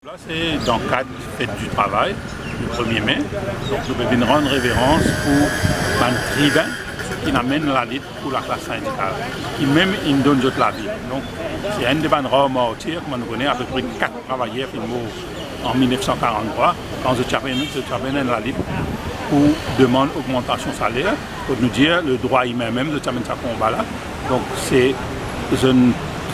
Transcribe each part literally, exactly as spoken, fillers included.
La se dan kad fet di travay, le premie me, donk nou pe vinn rann reverans pou bann tribin ki amenn lalit pou laklas sindikal, ki mem inn donn zot lavi. Donk se enn de bann rar martir, kouma nou kone, apepre kat travayer finn mor an mil nef san karant-trwa, kan zot ti ape, zot ti ape amenn lalit pou demann ogmantasion saler, kot nou dir le drwa imin mem, zot ti amenn sa konba la. Donk se, zot,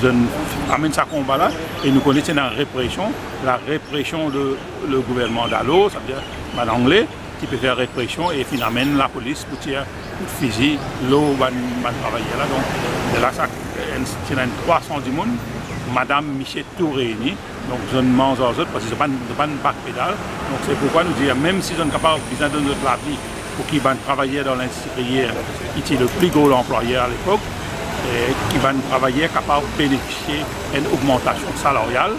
zot amenn sa konba la, e nou kone ti ena represion, la represion de le gouvernman dalor, savedir bann Angle, ti pe fer represion e finn amenn lapolis pou tir kout fizi lor bann, bann travayer la. Donk de la sa, enn, ti ena enn trwa san dimoun, madam, misie, tou reyini. Donk zot manz ar zot, parski zot pa'nn, zot pa'nn bat pedal. Donk se poukwa nou dir, mem si zot kapav bizin donn zot lavi pou ki bann travayer dan lindistri priyer, ki ti le pli gro lanplwayer alepok, e ki bann travayer kapav benefisie enn ogmantasion salaryal,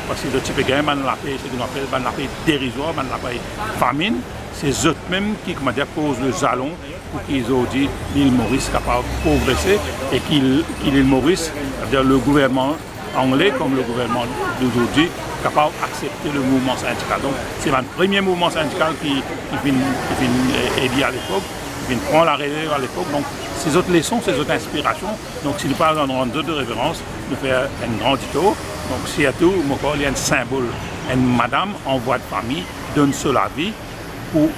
parski zot ti pe gagn bann lapey, seki nou apel bann lapey derizwar, bann lapey famine. Se zot mem ki, koumadir, poz le zalon pou ki zordi Lil Moris kapav progrese e ki, ki Lil Moris, savedir le gouvernman angle kom le gouvernman dozordi, kapav aksepte le mouvman sindikal. Donk se bann premie mouvman sindikal ki, ki finn, ki finn, eh, edi alepok, ki finn pran larelev alepok. Donk se zot leson, se zot inspirasion. Donk si nou pa rann, rann zot reverans, nou fer enn gran ditor. Donk sirtou, mo krwar li enn sinbol, enn madam an vwa de fami donn so lavi pou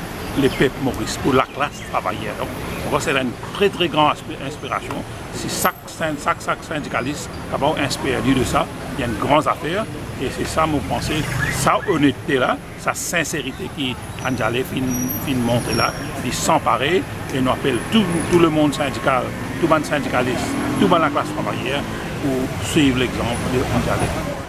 lepep Moris, pou laklas travayer. Donk mo krwar se enn tre, tre gran aspe-, inspirasion. Si sak sin-, sak, sak sindikalis kapav inspir li de sa, li enn gran zafer. E se sa, mo panse, sa onetete la, sa sinserite ki Anne Djalé finn, finn montre la, li san parey, e nou apel tou, tou lemond sindikal, tou bann sindikalis, tou bann laklas travayer pou swiv lexanp de Anne Djalé.